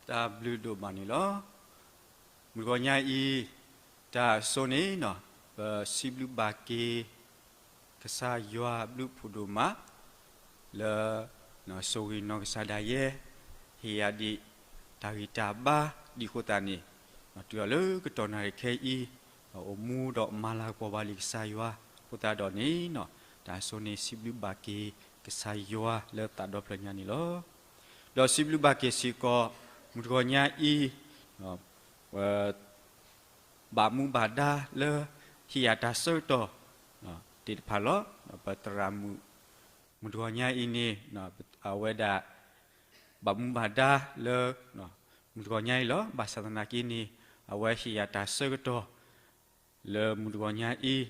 တၢ်ဘျုးဒိၣ်မးန့ၣ်လီၤ. မုၢ်တဂီၤညါအံၤ တၢ်အစိန့ၣ် ပစံးဘျုးဘၣ်က့ၤ ကစၢ်ယွၤဘျုးဖှိၣ်ဒိၣ်မး လၢ ဆိၣ်ဂ့ၤနီၢ်ကစၢ်ဒၣ်ယဲ ဟ့ၣ်ယၤဒံး တၢ်ဂံၢ်တၢ်ဘါဒံးအဃိသတးန့ၣ် တုၤအီၤလၢကတီၢ်နၣ်ရံၣ်ခဲအံၤ အိၣ်မူဒီးမၤလၤကပီၤဘၣ်လံကစၢ်ယွၤအဃိသတးဒီးန့ၣ် တၢ်အစိန့ၣ်စံးဘျုးဘၣ်က့ၤကစၢ်ယွၤလၢသးဒီဖျၢၣ်ညါန့ၣ်လီၤ. ဒီးစံးဘျုးဘၣ်က့ၤစ့ၢ်ကီး မုၢ်တဂီၤညါအံၤ ပ ဘၣ်မူဘၣ်ဒါလၢ ဟ့ၣ်ယၤတၢ်ဆၢကတီၢ် သ့ၣ်တဖၣ်လီၤ. ပသရၣ်မုၣ် မုၢ်တဂီၤညါအံၤန့ၣ် အဝဲဒၣ် ဘၣ်မူဘၣ်ဒါလၢ မုၢ်တဂီၤညါအံၤလီၤ. ဘၣ်ဆၣ်သနာ်က့န့ၣ် အဝဲဟ့ၣ်ယၤတၢ်ဆၢကတီၢ် လၢမုၢ်တဂီၤညါအံၤ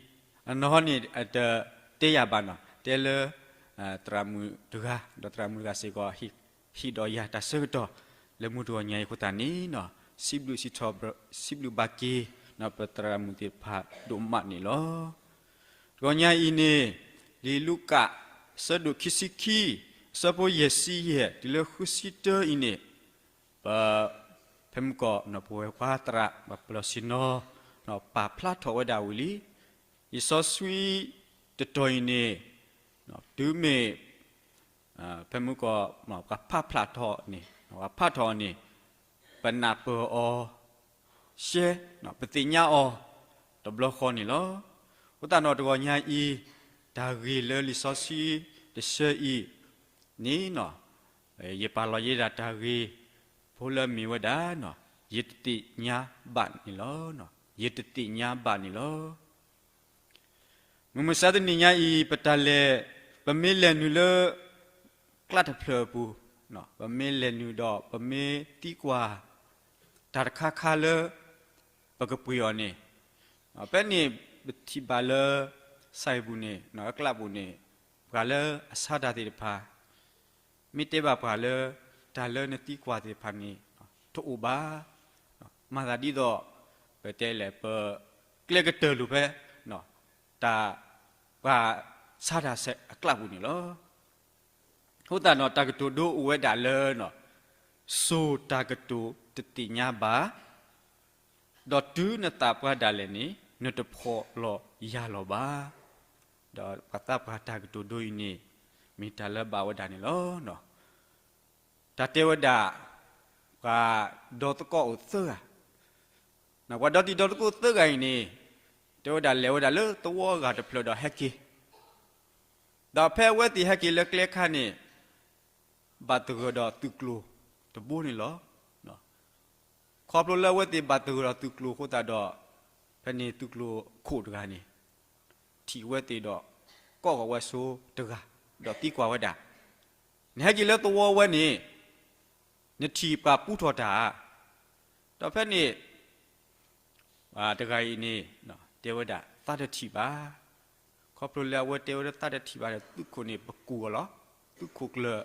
အနီၢ်န့ၣ် အတတဲယၤဘၣ်နီၤ တဲလၢ သရၣ်မုၣ်တဂၤ ဒီးသရၣ်မုၣ်တဂၤစ့ၢ်ကီး ဟ့ၣ်ဒီးယၤတၢ်ဆၢကတီၢ် လၢမုၢ်တဂီၤညါအံၤအဃိသတးန့ၣ် စံးဘျုးစံးထီၣ် စံးဘျုးဘၣ်က့ၤ ပသရၣ်မုၣ်သ့ၣ်တဖၣ်ဒိၣ်မးန့ၣ်လီၤ. တဂီၤညါအံၤန့ၣ် လံာ်လူၤကၣ် အဆၢဒိၣ်ခံဆံခံ အဆၢဖိယဲၢ်ဆံယဲၢ် တုၤလၢဃုဆံတၢအံၤန့ၣ် ပ ဖဲမုၢ်ကီၢ် ပဝဲပှၤသရၣ် ပပလီၢ်ဆ့ၣ်နီၤ ပာ်ဖျါထီၣ်ဝဲဒၣ်ဝံၤလံ. လံာ်စီဆှံတတီၤအံၤန့ၣ် တုၤမ့ၢ် ဖဲမုၢ်ကီၢ် ပှၤဖးဖျါထီၣ်န့ၣ် ပှၤဖးထီၣ်အီၤန့ၣ် ပနၢ်ပၢၢ်အီၤ ရှဲ ပသ့ၣ်ညါအီၤ တဘျီဃီန့ၣ်လီၤ. အဃိသတးဒီးတဂီၤညါအံၤ တၢ်ဂ့ၢ်လၢလံာ်စီဆှံတဆၢအံၤန့ၣ် ယပာ်လီၤယဲဒၣ်တၢ်ဂ့ၢ်ဖိလၢမ့ၢ်ဝဲဒၣ် ယတသ့ၣ်ညါဘၣ်န့ၣ်လီၤ. ယတသ့ၣ်ညါဘၣ်န့ၣ်လီၤ. မုၢ်မဆါတနံၤညါအံၤ ပတၢ်လဲၤ ပမ့ၢ်လဲၤနုာ်လၢ ကျးတဖျၢၣ်အပူၤ ပမ့ၢ်လဲၤနုာ်ဒီးပမ့ၢ်သံကွၢ် တၢ်တခါခါလၢ ပကပှ့ၤအီၤန့ၣ် ဖဲန့ၣ် ပထံၣ်ဘၣ်လၢ စၢ်အံၤပူၤန့ၣ် အကျးပူၤန့ၣ် ပှၤလၢအဆါတၢ်သ့ၣ်တဖၣ် မ့ၢ်တဲဘၣ်ပှၤလၢ တၢ်လၢနသံကွၢ်သ့ၣ်တဖၣ်န့ၣ် တအိၣ်ဘၣ်. မၤသးဒ်သိး ပတဲလဲၣ် ပကျဲကတၢၢ်လိာ်ဖဲ တၢ် ပှၤဆါတၢ်အကျးပူၤန့ၣ်လီၤ. အဃိသတးဒီး တၢ်ကတိၤဒိအိၣ်ဝဲဒၣ်လၢ စိၤတၢ်ကတိၤတသ့ၣ်ညါဘၣ် ဒီးတုၤနသးပှၢ်ဒၣ်လဲာ်န့ၣ် နတဖှီၣ်လီၤယာ်လီၤဘၣ်. ဒီးပှၤသးပှၢ်တၢ်ကတိၤဒိအံၤန့ၣ် မ့ၢ်တၢ်လၢဘၣ်ဝဲဒၣ်န့ၣ်လီၤ. တၢ်တဲဝဲဒၣ် ပှၤဒီသကိးအိၣ်သၢဂၤ, ပှၤဒီတံၤဒီသကိးသၢဂၤအံၤန့ၣ် တဲဝဲဒၣ်လဲၤဝဲဒၣ်လၢသဝီဂၤတဖျၢၣ်ဒီးဟဲက့ၤ, ဒီးဖဲအဝဲသ့ၣ်ဟဲက့ၤလၢကျဲခါန့ၣ် ဘၣ်သဂၢၢ်ဒီးသုးကျိၤတဘိန့ၣ်လီၤ. ခီဖျိလၢအဝဲသ့ၣ်ဘၣ်သဂၢၢ်ဒီးသုးကျိၤအဃိသတးဒီး ဖဲန့ၣ်သုးကျိၤခိၣ်တဂၤန့ၣ် ထံၣ်ဝဲသ့ၣ်ဒီး ကိးဂီၤဝဲဆိတဂၤ ဒီးသံကွၢ်ဝဲဒၣ်, နဟဲက့ၤလၢသဝီဝဲန့ၣ် နထံၣ်ပှၤပူထီၣ်တၢ်ဧါ. ဒီးဖဲန့ၣ် တဂၤအံၤန့ၣ် တဲဝဲဒၣ်သးတထံၣ်ဘၣ်. ခီဖျိလၢအဝဲတဲဝဲဒၣ်သးတထံၣ်ဘၣ်ဒီး သုးခိၣ်န့ၣ်ပကူၣ်အီၤလီၤ. သုးခိၣ်ကျၢၢ်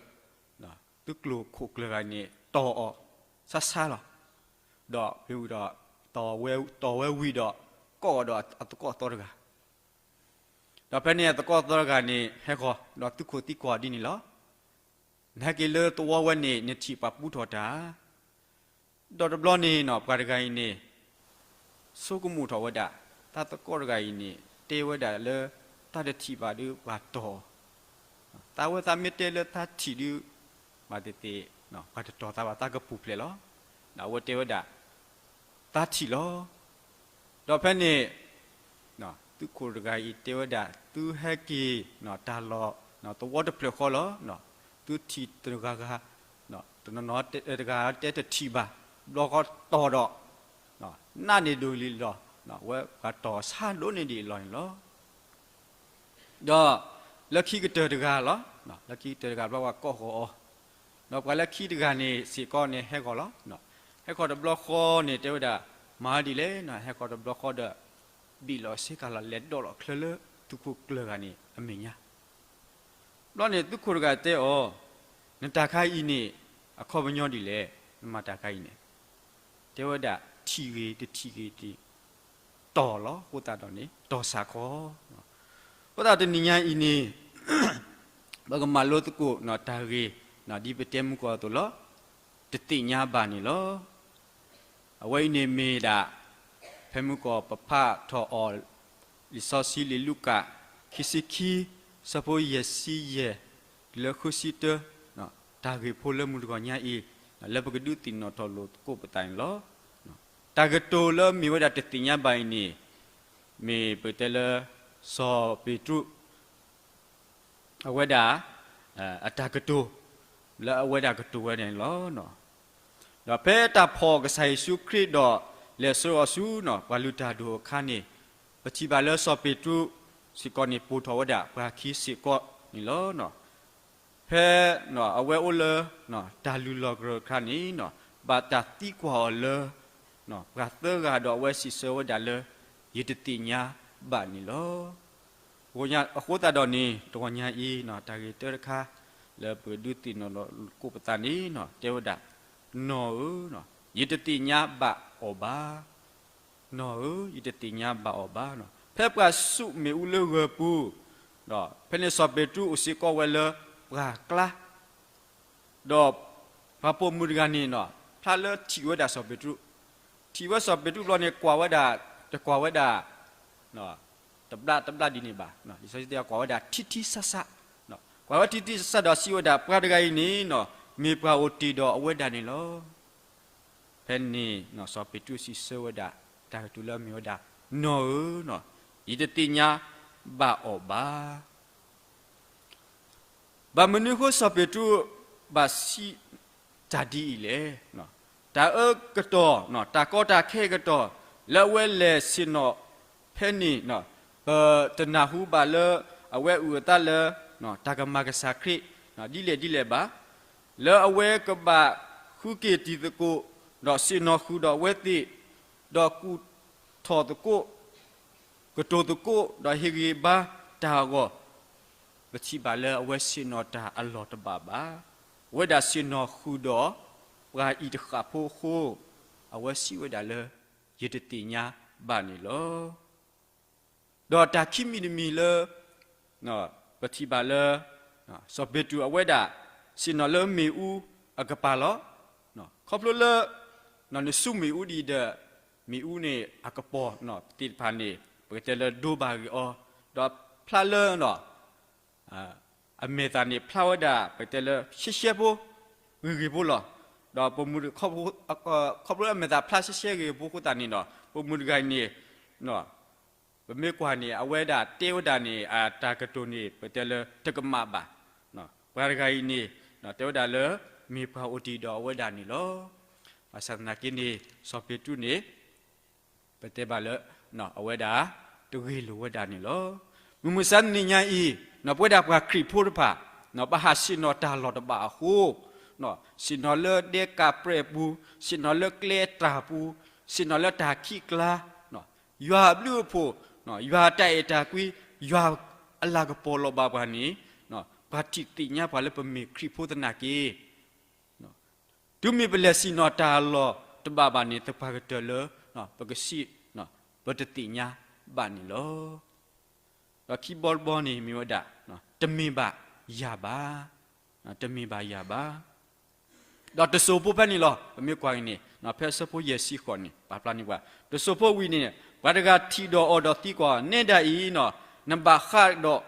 သုးကျိၤခိၣ်ကျၢၢ်ဂၤန့ၣ် တီၢ်အီၤ ဆါဆါလီၤ. ဒီးဖဲဝံၤဒီး တီၢ်ဝဲဝံၤဒီး ကိးဂီၤဒီးအသကိးသီတဂၤ, ဒီးဖဲန့ၣ်အသကိးသီတဂၤန့ၣ် ဟဲဃီၤ ဒီးသုးခိၣ်သံကွၢ်ဒ်န့ၣ်လီၤ. နဟဲက့ၤလၢသဝီဝဲန့ၣ် နထံၣ်ပှၤပူထီၣ်တၢ်ဧါ. ဒီးတဘျီန့ၣ်နီၤ ပှၤတဂၤအံၤန့ၣ် ဆိကမိၣ်ထီၣ်ဝဲဒၣ် တၢ်သကိးတဂၤအံၤန့ၣ် တဲဝဲဒၣ်လၢ တၢ်တထံၣ်ဘၣ်ဒီးပှၤတီၢ်, သးဝဲသးမ့ၢ်တဲလၢတၢ်ထံၣ်ဒီး ဘၣ်သ့ၣ်သ့ၣ် ပှၤတတီၢ်သးဘၣ် သးကပူၤဖျဲးလီၤ. ဒီးအဝဲတဲဝဲဒၣ် တၢ်ထံၣ်လီၤ. ဒီးဖဲန့ၣ် သုးခိၣ်တဂၤအံၤတဲဝဲဒၣ် သုဟဲက့ၤတၢ်လီၢ် သဝီတဖျၢၣ်ဃီလီၤ. သုထံၣ်တဂၤဂၤ တနီၤနီၤတဂၤတဲတထံၣ်ဘၣ် ဘျီဃီတီၢ်ဒီး နးန့ၢ်ဒိၣ်လံလီၤ. ဝဲပှၤတီၢ်ဆါဒိၣ်န့ၢ်ဒံးအလီၢ်န့ၣ်လီၤ. ဒီးလၢခံကတၢၢ်တဂၤလီၤ. လၢခံကတၢၢ်တဂၤဘျီပှၤကိးဃီၤအီၤ, ဒီးပှၤလၢခံတဂၤန့ၣ်စ့ၢ်ကီးန့ၣ် ဟဲဃီၤလီၤ. ဟဲဃီၤတဘျီဃီန့ၣ် တဲဝဲဒၣ် မၤဒ်လဲၣ်, ဟဲဃီၤတဘျီဃီဒီး ဘံၣ်လီၤဆ့ကၤလီၤ လဲၤဒိးလီၤချၢလၢ သုးခိၣ်ကျၢၢ်ဂၤန့ၣ်အမဲာ်ညါ. ဘျီန့ၣ်သုးခိၣ်တဂၤတဲအီၤ, နတၢ်ခါအံၤန့ၣ် အခီပညီဒ်လဲၣ်, နမၤတၢ်ခါအံၤန့ၣ်, တဲဝဲဒၣ် ထံၣ်ဂ့ၤတထံၣ်ဂ့ၤ တီၢ်လီၤ. အဃိသတးဒီးန့ၣ် တီၢ်စၢ်ခီ, အဃိသတးတနံၤညါအံၤန့ၣ် ပကမၤလိသကိးတၢ်ဂ့ၢ် ဒ်ပတဲမုၢ်ကီၢ်အသိးလီၤ. တသ့ၣ်ညါဘၣ်န့ၣ်လီၤ. အဝဲအံၤန့ၣ်မ့ၢ်ဒၣ် ဖဲမုၢ်ကီၢ်ပဖးထီၣ်အီၤ လံာ်စီဆှံလံာ်လူၤကၣ် ခံဆံခံ ဆၢဖိယဲၢ်ဆံယဲၢ် တုၤလၢဃုဆံတၢ, တၢ်ဂ့ၢ်ဖိလၢမုၢ်တဂီၤညါအံၤ လၢပကဒုးသ့ၣ်နီၣ်ထီၣ်လိာ်သကိးပသးန့ၣ်လီၤ. တၢ်ကတိၤလၢမ့ၢ်ဝဲဒၣ်တသ့ၣ်ညါဘၣ်အံၤန့ၣ် မ့ၢ်ပတဲလၢ စီၤပ့းတရူး အဝဲဒၣ် အတၢ်ကတိၤ လၢအဝဲဒၣ်ကတိၤဝဲန့ၣ်လီၤ. ဒီးဖဲတၢ်ဖီၣ်ကစၢ်ယ့ၣ်ၡူးခရံာ်ဒီးလဲၤဆှၢအီၤဆူ ပှၤလုၢ်တၢ်ဒိၣ်အခါန့ၣ် ပထံၣ်ဘၣ်လၢစီၤပ့းတရူးစ့ၢ်ကီးန့ၣ် ပိာ်ထီၣ်ဝဲဒၣ်ပှၤခံစ့ၢ်ကီးန့ၣ်လီၤ. ဖဲအဝဲအိၣ်လၢ တၢ်လုၢ်လီၢ်ကရၢအခါန့ၣ် ဘၣ်တၢ်သံကွၢ်အီၤလၢ ပှၤသၢဂၤဒီးအဝဲစံးဆၢဝဲဒၣ်လၢ ယတသ့ၣ်ညါဘၣ်န့ၣ်လီၤ. အဃိသတးဒီးန့ၣ် တဂီၤညါအံၤ တၢ်ဂ့ၢ်တၢတခါ လၢပဒုးသ့ၣ်နီၣ်လိာ်သကိးပသးန့ၣ် တဲဝဲဒၣ်, နီၢ်ဧၢ, ယတသ့ၣ်ညါဘၣ်အီၤဘၣ်. နီၢ်ဧၢ, ယတသ့ၣ်ညါဘၣ်အီၤဘၣ်. ဖဲပှၤဆူၣ်မ့ၣ်အူလၢဂၢၤပူၤ ဒီးဖဲန့ၣ်စီၤပ့းတရူးအိၣ်စ့ၢ်ကီးဝဲလၢပှၢ်ကျါ ဒီးပှၤပိာ်မုၣ်တဂၤန့ၣ် ဖျါလၢထံၣ်ဝဲဒၣ်စီၤပ့းတရူး, ထံၣ်ဝဲစီၤပ့းတရူးဘျီန့ၣ် ကွၢ်ဝဲဒၣ်, တကွၢ်ဝဲဒၣ် တဘျးတဘျးဒ်န့ၣ်ဘၣ်, လံာ်စီဆှံတဲကွၢ်ဝဲဒၣ်ထံထံဆးဆး, ကွၢ်ဝဲထံထံဆးဆးဒီးစံးဝဲဒၣ် ပှၤတဂၤအံၤန့ၣ် မ့ၢ်ပှၤအိၣ်တ့ၢ်ဒီးအဝဲဒၣ်န့ၣ်လီၤ. ဖဲန့ၣ် စီၤပ့းတရူးစံးဆၢဝဲဒၣ် တၢ်ကတိၤလၢအမ့ၢ်ဝဲဒၣ်, နီၢ်ဧၢ, ယတသ့ၣ်ညါဘၣ်အီၤဘၣ်. ဘၣ်မနုၤအဃိစီၤပ့းတရူးဘၣ်စံးတၢ်ဒ်အံၤလဲၣ်. တၢ်အၢကတီၢ်, တၢ်ကီတၢ်ခဲအကတီၢ် လၢအဝဲလဲၤဆ့ၣ်နီၤဖဲန့ၣ်, ပတနၢ်ဟူဘၣ်လၢအဝဲအုၣ်အသးလၢ တၢ်ကမၤကစၢ်ခရံာ် ဒ်လဲၣ်ဒ်လဲၣ်ဘၣ်. လၢအဝဲကဘၣ်ဃုက့ၤတံၤသကိး, ဒီးဆ့ၣ်နီၤဃုာ်ဒီးအဝဲသ့ၣ်, ဒီးကူၣ်ထီၣ်သကိး ကတိၤသကိး ဒီးဟ့ၣ်ဂံၢ်ဘါတၢ်အဂီၢ်, ပထံၣ်ဘၣ်လၢအဝဲဆ့ၣ်နီၤတၢ်အလီၢ်တဘၣ်ဘၣ်. အဝဲဒၣ်ဆ့ၣ်နီၤဃုာ်ဒီးပှၤအံၤတဃၣ်ဖိအဃိ, အဝဲစံးဝဲဒၣ်လၢ ယတသ့ၣ်ညါဘၣ်န့ၣ်လီၤ. ဒီးတၢ်ခံမံၤတမံၤလၢ ပထံၣ်ဘၣ်လၢ စီၤပ့းတရူးအဝဲဒၣ် ဆ့ၣ်နီၤလၢမ့ၣ်အူအကပၤလီၤ. ခီဖျိလၢ နဆူမ့ၣ်အူဒံးဒီး မ့ၣ်အူန့ၣ်အကပီၤသ့ၣ်တဖၣ်န့ၣ် ပကတဲလၢဒိဘၣ်ဂ့ၤအီၤ, ဒီးဖျါလၢ အမဲာ်သၣ်န့ၣ်ဖျါဝဲဒၣ် ပကတဲလၢရှဲရှဲဖိ ဂ့ၤဂ့ၤဖိလီၤ. ဒီးပိာ်မုၣ် ခီဖျိအမဲာ်သၣ်ဖျါရှဲရှဲဂ့ၤဂ့ၤဖိအဃိသတးန့ၣ်ဒီး ပိာ်မုၣ်တဂၤအံၤန့ၣ် ပမ့ၢ်ကွၢ်န့ၣ် အဝဲဒၣ်တဲဝဲဒၣ်န့ၣ် အတၢ်ကတိၤန့ၣ် ပတဲလၢတကမၣ်ဘၣ်. ပှၤတဂၤအံၤန့ၣ် တဲဝဲဒၣ်လၢ မ့ၢ်ပှၤအိၣ်တ့ၢ်ဒီးအဝဲဒၣ်န့ၣ်လီၤ. ဘၣ်ဆၣ်သနာ်က့န့ၣ် စီၤပ့းတရူးန့ၣ် ပတဲဘၣ်လၢ အဝဲဒၣ်တဂ့ၤလိာ်ဝဲဒၣ်န့ၣ်လီၤ. မုၢ်မဆါတနံၤညါအံၤ ပဝဲဒၣ်ပှၤခရံာ်ဖိတဖၣ် ပဟးဆ့ၣ်နီၤတၢ်လီၢ်တဘၣ်အဃိ ဆ့ၣ်နီၤလၢဒဲကးပြဲၢ်ပူၤ, ဆ့ၣ်နီၤလၢကျဲတၢ်ပူၤ, ဆ့ၣ်နီၤလၢတၢ်ခံးကျါ, ယွၤအဘျုးအဖှိၣ်, ယွၤအတၢ်အဲၣ်တၢ်ကွံ, ယွၤအလၤကပီၤလီၤဘၣ်ပှၤန့ၣ် ပှၤထံၣ်သ့ၣ်ညါပှၤလၢပမ့ၢ်ခရံာ်ဖိသနာ်က့ တုၤမ့ၢ်ပလဲၤဆ့ၣ်နီၤတၢ်လီၢ်တဘၣ်ဘၣ်န့ၣ် သပှၢ်ကတၢၢ်လၢ ပကစံး ပတသ့ၣ်ညါဘၣ်န့ၣ်လီၤ. ဒီးခံဘီတဘီန့ၣ်မ့ၢ်ဝဲဒၣ် တမ့ၢ်ဘၣ်ယၤဘၣ်, တမ့ၢ်ဘၣ်ယၤဘၣ်. ဒီးတစိၢ်ဖိဖဲန့ၣ်လီၤ. ပမ့ၢ်ကွၢ်က့ၤန့ၣ် ဖဲအဆၢဖိယဲၢ်ဆံဃိးန့ၣ် ပာ်ဖျါန့ၢ်ပှၤ တစိၢ်ဖိဝံၤန့ၣ် ပှၤတဂၤထံၣ်ဒီးအီၤဒီးသံကွၢ်, နဲဒၣ်အံၤ နဘၣ်ဃးဒီး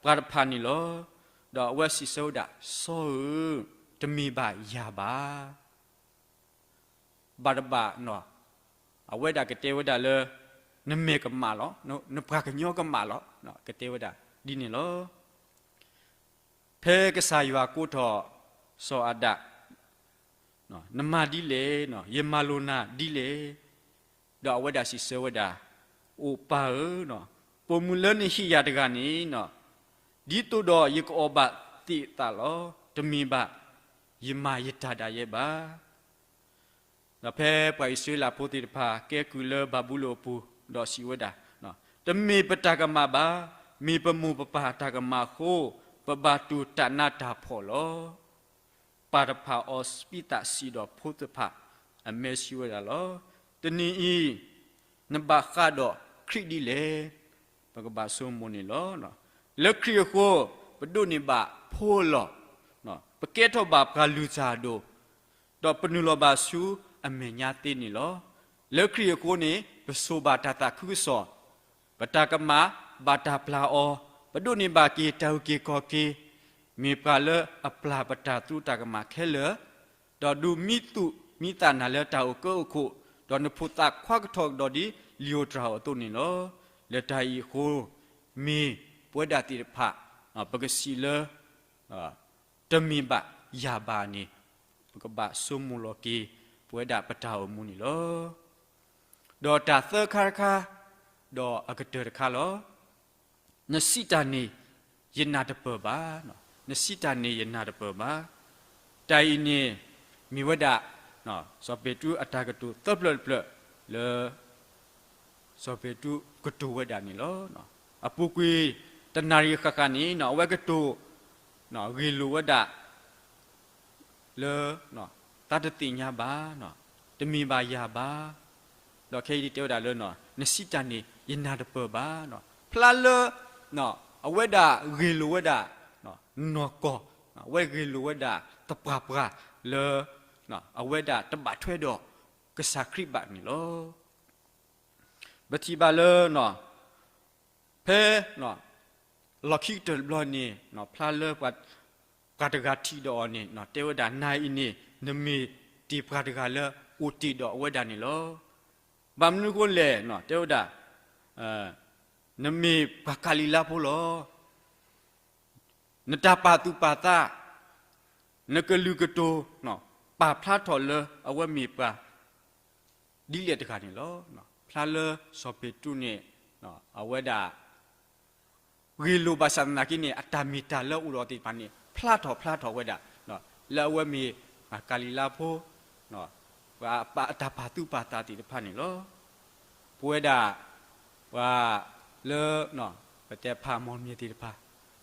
ပှၤတဖၣ်န့ၣ်လီၤ. ဒီးအဝဲစံးဆၢဝဲဒၣ်, စီၤဧၢ, တမ့ၢ်ဘၣ်ယၤဘၣ်. ဘၣ်တဘၣ် အဝဲဒၣ်ကတဲဝဲဒၣ်လၢ နမဲာ်ကမၣ်လီၤ, နပှၤကညီကမၣ်လီၤ, ကတဲဝဲဒၣ်ဒ်န့ၣ်လီၤ. ဖဲကစၢ်ယွၤကိးထီၣ်စီၤအၤဒၣ်, နမၤဒ်လဲၣ်, ယမၤလိာ်နၤဒ်လဲၣ်. ဒီးအဝဲဒၣ်စံးဆၢဝဲဒၣ်, အိၣ်ပၢ်ဧၢ, ပိာ်မုၣ်လၢနဟ့ၣ်ယၤတဂၤန့ၣ် ဒ်သိးဒီးယကအီၣ်ဘၣ်သ့ၣ်အသးလီၤ. တမ့ၢ်ဘၣ်ယမၤယတၢ်ဒၣ်ယဲဘၣ်. ဒီးဖဲပှၤအံၣ်စရ့လးဖိသ့ၣ်တဖၣ် ကဲကုၢ်လၢဘၤဘူလိၣ်အပူၤ ဒီးစံးဝဲဒၣ်, တမ့ၢ်ပတၢ်ကမၣ်ဘၣ်, မ့ၢ်ပမိၢ်ပပၢ်တၢ်ကမၣ်အဃိ, ပဘၣ်တူၢ်တၢ်နးတၢ်ဖှီၣ်လီၤ. ပာ်တဖၣ်အီၤစပံးသၣ်စံၣ်ဒီးဖိသ့ၣ်တဖၣ် အမဲာ်စံးဝဲဒၣ်လီၤ. တနံၤအံၤ နဘၣ်ဃးဒီးခရံာ်ဒ်လဲၣ်. ပကဘၣ်ဆိကမိၣ်န့ၣ်လီၤ. လၢခရံာ်အဃိ ပဒိးန့ၢ်ဘၣ်ဖိအလီၢ်, ပကဲထီၣ်ဘၣ်ပှၤလုၢ်တၢ်ဒိၣ်, ဒီးပနုာ်လီၤဘၣ်ဆူအမဲာ်ညါသ့န့ၣ်လီၤ. လၢခရံာ်အဃိန့ၣ် ပဆိၣ်ဘၣ်တၢ်သးခုကစီၣ်, ပတၢ်ကမၣ်ဘၣ်တၢ်ပျၢ်အီၤ, ပဒိးန့ၢ်ဘၣ်က့ၤတၢ်အုၣ်က့ၤခီၣ်က့ၤ, မ့ၢ်ပှၤလၢအပျၢ်ပတၢ်သရူးတၢ်ကမၣ်ခဲလၢာ်, ဒီးဒုးမံသူၣ်မံသးနၤလၢတၢ်အိၣ်ကၢအိၣ်ခိၣ်, ဒီးနဖိသၣ်ခွါကထီၣ်ကဒီးဒ်လံာ်ဧိၤတၢ်ဧိၤအသိးန့ၣ်လီၤ. လၢတၢ်အံၤအဃိ, မ့ၢ်ပဝဲဒၣ်သ့ၣ်တဖၣ် ပကစံးလၢ တမ့ၢ်ဘၣ်ယၤဘၣ်န့ၣ်, ပကဘၣ်ဆိကမိၣ်လီၤက့ၤ ပဝဲဒၣ်ပတၢ်အိၣ်မူန့ၣ်လီၤ. ဒီးတၢ်သၢခါတခါ, ဒီးအကတၢၢ်တခါလီၤ. နစံးတၢ်န့ၣ် ယနၢ်တပၢၢ်ဘၣ်, နစံးတၢ်န့ၣ်ယနၢ်တပၢၢ်ဘၣ်. တၢ်အံၤန့ၣ် မ့ၢ်ဝဲဒၣ် စီၤပ့းတရူးအတၢ်ကတိၤသၢဖျၢၣ်တဖျၢၣ်လၢ စီၤပ့းတရူးကတိၤဝဲဒၣ်န့ၣ်လီၤ. အပူၤကွံာ်တနၣ်ရံၣ်ဃၣ်ဃၣ်န့ၣ် အဝဲကတိၤ ဂ့ၢ်လိာ်ဝဲဒၣ် လၢ သးတသ့ၣ်ညါဘၣ်, တမ့ၢ်ဘၣ်ယၤဘၣ်, ဒီးခဲအံၤတဲဝဲဒၣ်လၢ နစံးတၢ်န့ၣ် ယနၢ်တပၢၢ်ဘၣ်. ဖျါလၢ အဝဲဒၣ်ဂ့ၢ်လိာ်ဝဲဒၣ် နီၢ်ကီၢ်, အဝဲဂ့ၢ်လိာ်ဝဲဒၣ်သပှၢ်ပှၢ်လၢ အဝဲဒၣ်တဘၣ်ထွဲဒီးကစၢ်ခရံာ်ဘၣ်န့ၣ်လီၤ. ပထံၣ်ဘၣ်လၢ ဖဲ လီၢ်ခံကတၢၢ်တဘျီန့ၣ် ဖျါလၢ ပှၤတဂၤထံၣ်ဒီးအီၤန့ၣ် တဲဝဲဒၣ် နၤအံၤန့ၣ် နမ့ၢ်တ့ၢ်ပှၤတဂၤလၢအိၣ်တ့ၢ်ဒီးအဝဲဒၣ်န့ၣ်လီၤ. ဘၣ်မနုၤအဃိလဲၣ် တဲဝဲဒၣ် နမ့ၢ်ပှၤကၤလံၤလါဖိလီၤ. နတၢ်ပာ်သူၣ်ပာ်သး, နကလုၢ်ကတိၤ ပာ်ဖျါထီၣ်လၢအဝဲမ့ၢ်ပှၤ ဒ်လဲၣ်တဂၤန့ၣ်လီၤ. ဖျါလၢစီၤပ့းတရူးန့ၣ် အဝဲဒၣ် ဂ့ၢ်လိာ်ဘၣ်ဆၣ်သနာ်က့န့ၣ် အတၢ်မ့ၢ်တၢ်လၢအအိၣ်ဒီးသ့ၣ်တဖၣ်န့ၣ် ဖျါထီၣ်ဖျါထီၣ်ဝဲဒၣ် လၢအဝဲမ့ၢ်ပှၤကၤလံၤလါဖိ ပှၤအတၢ်ပာ်သူၣ်ပာ်သးသ့ၣ်တဖၣ်န့ၣ်လီၤ. ပဝဲဒၣ် ပှၤလၢ ပတဲဖးမီၢ်မ့ၢ်သ့ၣ်တဖၣ်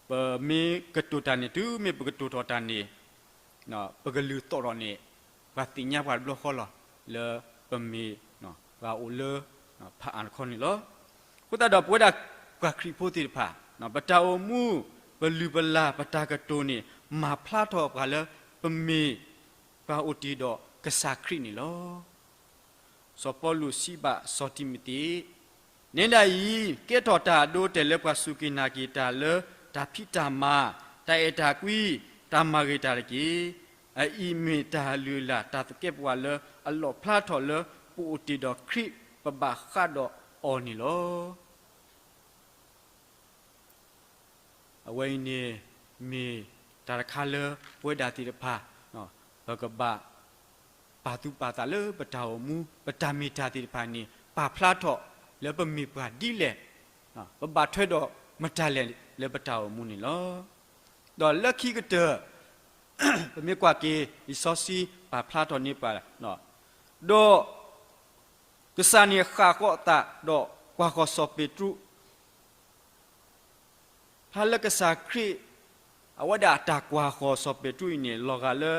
ပမ့ၢ်ကတိၤတၢ်န့ၣ် တုၤမ့ၢ်ပကတိၤထီၣ်တၢ်န့ၣ် ပကလုၢ်သီၣ်ထီၣ်န့ၣ် ပှၤသ့ၣ်ညါပှၤတဘျီဃီလီၤ လၢပမ့ၢ် ပှၤအိၣ်လၢ ဖးအါတခီန့ၣ်လီၤ. အဃိသတးဒီးပဝဲဒၣ်ပှၤခရံာ်ဖိသ့ၣ်တဖၣ် ပတၢ်အိၣ်မူ ပလုၢ်ပလၢ် ပတၢ်ကတိၤန့ၣ် မၤဖျါထီၣ်ပှၤလၢပမ့ၢ် ပှၤအိၣ်တ့ၢ်ဒီးကစၢ်ခရံာ်န့ၣ်လီၤ. စီၤပီလူးစံးဘၣ်စီၤတံၤမသ့း, နဲဒၣ်အံၤ ကဲထီၣ်တၢ်အဒိအတဲာ်လၢပှၤစူၢ်က့ၤနာ်က့ၤတၢ်လၢတၢ်ဖံးတၢ်မၤ, တၢ်အဲၣ်တၢ်ကွံ, တၢ်မၤဂ့ၤတၢ်တက့ၢ်. အအံၤမ့ၢ်တၢ်လုၢ်အလၢ်တၢ်သကဲးပဝးလၢအလီၣ်ဖျါထီၣ်လၢပအိၣ်တ့ၢ်ဒီးခရံာ် ပဘၣ်ဃးဒီးအီၤန့ၣ်လီၤ. အဝဲအံၤန့ၣ် မ့ၢ်တၢ်တခါလၢပဝဲဒၣ်သ့ၣ်တဖၣ် ပကဘၣ် ပာ်သူၣ်ပာ်သးလၢပတၢ်အိၣ်မူ ပတၢ်မ့ၢ်တၢ်သ့ၣ်တဖၣ်န့ၣ် ပာ်ဖျါထီၣ်လၢပမ့ၢ်ပှၤဒ်လဲၣ်, ပဘၣ်ထွဲဒီးမတၤလဲၣ်လၢပတၢ်အိၣ်မူန့ၣ်လီၤ. ဒီးလၢခံကတၢၢ် ပမ့ၢ်ကွၢ်က့ၤ လံာ်စီဆှံပာ်ဖျါထီၣ်န့ၢ်ပှၤ ဒီး ကစၢ်န့ၣ်ဃၣ်ဃီၤအသးဒီးကွၢ်ဃီၤစီၤပ့းတရူး ဖဲလၢကစၢ်ခရံာ် အဝဲဒၣ်တၢ်ကွၢ်ဃီၤစီၤပ့းတရူးအံၤန့ၣ် လီၤဂာ်လၢ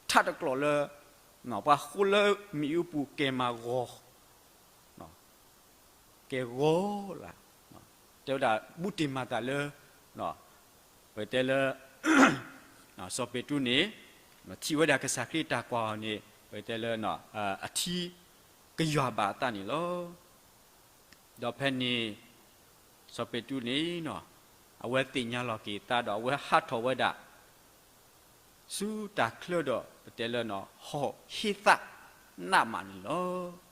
ထးတကျိးလၢ ပှၤဃိလၢမ့ၣ်အူပူၤကဲၤမၤဂီၤ ကဲၤဂီၤလၢ်, တဲဝဲဒၣ် ဘူးတ့ၢ်မၤသးလၢ ပတဲလၢ စီၤပ့းတရူးန့ၣ် ထံၣ်ဝဲဒၣ်ကစၢ်ခရံာ်တၢ်ကွၢ်အီၤန့ၣ် ပတဲလၢ အထံကယွၤဘၣ်အသးန့ၣ်လီၤ. ဒီးဖဲန့ၣ် စီၤပ့းတရူးန့ၣ် အဝဲသ့ၣ်ညါလီၤက့ၤသးဒီး အဝဲဟးထီၣ်ဝဲဒၣ် ဆူတၢ်ချၢဒီး ပတဲလၢ ဟီၣ်ဟ့သးနးမးန့ၣ်လီၤ.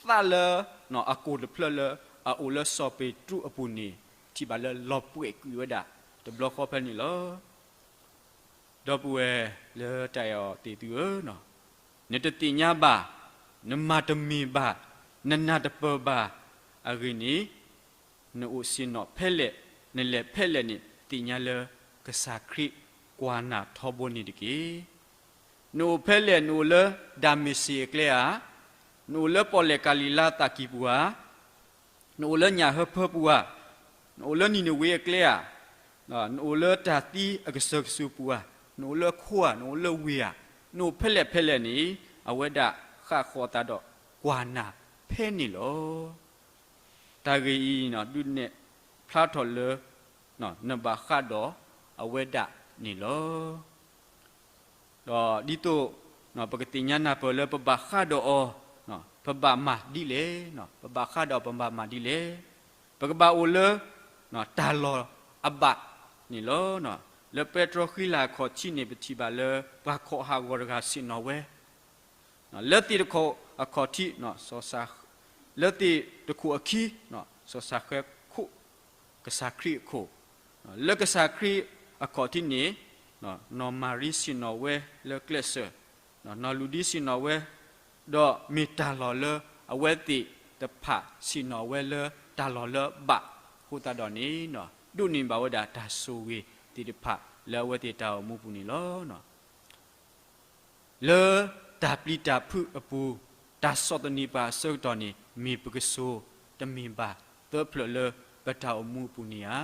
သးလၢ အကိၢ်တဖျၢၣ်လၢအအိၣ်လၢစီၤပ့းတရူးအပူၤန့ၣ် ထံၣ်ဘၣ်လၢလီၤပှဲၤကွံာ်ဝဲဒၣ်တဘျီဃီဖဲန့ၣ်လီၤ. ဒီပုၢ်ဝဲၢ်လၢတၢ်အဲၣ်အီၤသ့ၣ်သုဧၢ, နတသ့ၣ်ညါဘၣ်, နမၤတမ့ၢ်ဘၣ်, နနၢ်တပၢၢ်ဘၣ်အဂ့ၢ်န့ၣ်, နအိၣ်ဆ့ၣ်နီၤဖဲလဲၣ်, နလဲၤဖဲလဲၣ်န့ၣ် သ့ၣ်ညါလၢကစၢ်ခရံာ်ကွၢ်နၤထီဘိန့ၣ်တက့ၢ်. နအိၣ်ဖဲလဲၣ်, နအိၣ်လၢဒၤမ့းစ့းအကျဲဧါ, နအိၣ်လၢပီၣ်လဲၣ်ကၤလံၤလါသးကံၢ်ပူၤဧါ, နအိၣ်လၢညၣ်ဟၢဖၢပူၤဧါ, နအိၣ်လၢနံၤနဝ့အကျဲဧါ, နအိၣ်လၢတၢ်သံအကစၢၢ်ကစူၤပူၤဧါ, နအိၣ်လၢခိဧါ, နအိၣ်လၢဝ့ၢ်ဧါ, နအိၣ်ဖဲလဲၣ်ဖဲလဲၣ်န့ၣ် အဝဲဒၣ်ဃၣ်ဃီၤသးဒီးကွၢ်နၤဖဲန့ၣ်လီၤ. တၢ်ဂ့ၢ်အံၤ ဒုးနဲၣ်ဖျါထီၣ်လၢ နဘၣ်ဃးဒီးအဝဲဒၣ်န့ၣ်လီၤ. ဒီးဒ်သိး ပကသ့ၣ်ညါနၢ်ပၢၢ်လၢပဘၣ်ဃးဒီးအီၤ, ပဘၣ်မၤဒ်လဲၣ်, ပဘၣ်ဃးဒီးပဘၣ်မၤဒ်လဲၣ်, ပကဘၣ်အိၣ်လၢ တၢ်လီၢ်အဘၣ်န့ၣ်လီၤ. လၢပဲတြီဃံလၤအခီၣ်ထံးန့ၣ် ပထံၣ်ဘၣ်လၢပှၤခီၣ်ဟးဂီၤတဂၤဆ့ၣ်နီၤဝဲ လၢသ့ၣ်တခိၣ်အခီၣ်ထံး, လၢသ့ၣ်တခိၣ်အခံ, စီၤစၤဃဲခိၣ်ကစၢ်ခရံာ်အခိၣ်, လၢကစၢ်ခရံာ်အခီၣ်ထံးန့ၣ်, နီၢ်မၤရံဆ့ၣ်နီၤဝဲလၢကျဲးစၢး, နီၢ်လူၤဒံဆ့ၣ်နီၤဝဲ, ဒီးမ့ၢ်တၢ်လီၢ်လၢအဝဲသ့ၣ်တဖၣ်ဆ့ၣ်နီၤဝဲလၢတၢ်လီၢ်လၢအဘၣ်အဃိသတးဒီးန့ၣ်, ဒိးန့ၢ်ဘၣ်ဝဲဒၣ်တၢ်ဆိၣ်ဂ့ၤသ့ၣ်တဖၣ်လၢအဝဲသ့ၣ်တၢ်အိၣ်မူပူၤန့ၣ်လီၤ. လၢတၢ်ပျံၤတၢ်ဖုးအပူၤ, တၢ်ဆီၣ်သနံးပှၤအဆၢကတီၢ်န့ၣ် မ့ၢ်ပကစိၤတမ့ၢ်ဘၣ်သၢဖျၢၣ်လၢပတၢ်အိၣ်မူအပူၤန့ၣ်ဧါ.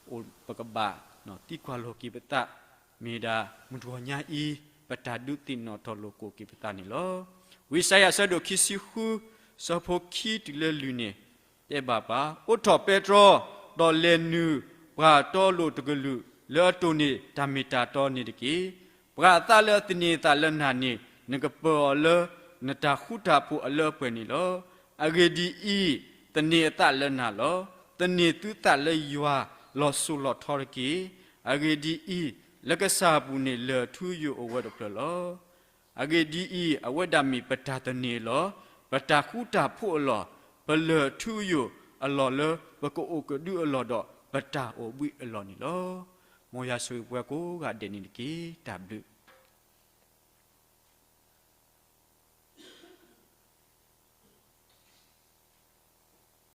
အိၣ်ပကဘၣ်သံကွၢ်လိာ်က့ၤပသး, မ့ၢ်ဒၣ်မုၢ်တဂီၤညါအံၤ ပတၢ်ဒုးသ့ၣ်နီၣ်ထီၣ်လိာ်ကွီၢ်က့ၤပသးန့ၣ်လီၤ. ဝံယၡါယၤအဆၢဒိၣ်ခံဆံဃု, ဆၢဖိခံတုၤလၢလွံၢ်န့ၣ် တဲဘၣ်ပှၤ, အိးထီၣ်ပဲတြီ, ဒီးလဲၤနုာ်ပှၤတီလိၤတကလုာ်လၢအတိၢ်န့ၢ်တၢ်မ့ၢ်တၢ်တီန့ၣ်တက့ၢ်. ပှၤအသးလၢအသန့ၤအသးလၢနၤန့ၣ် နကပၢၤအီၤလၢနတၢ်ဃူတၢ်ဖိးအလၢအပှဲၤန့ၣ်လီၤ. အဂ့ၢ်ဒ်အံၤ, သန့ၤအသးလၢနၤလီၤ. သန့ၤသုသးလၢယွၤလီၤစိၤလီၤထီတက့ၢ်. အဂ့ၢ်ဒ်အံၤ, လၢကစၢ်အပူၤန့ၣ် လၢၢ်ထူယိာ်အိၣ်ဝဲတဖျၢၣ်လီၤ. အဂ့ၢ်ဒ်အံၤ, အဝဲဒၣ်မ့ၢ်ပတၢ်သန့ၤအလီၢ်, ပတၢ်ဃူတၢ်ဖိးအလီၢ်, ပလၢၢ်ထူယိာ်အလီၢ်လၢပကအိၣ်ကဒုအလီၢ်ဒီး ပတၢ်အိၣ်ဘှံးအလီၢ်န့ၣ်လီၤ. မ်ယွၤဆိၣ်ဂ့ၤပှၤကိးဂၤဒဲးန့ၣ်တက့ၢ်. တၢ်ဘျုး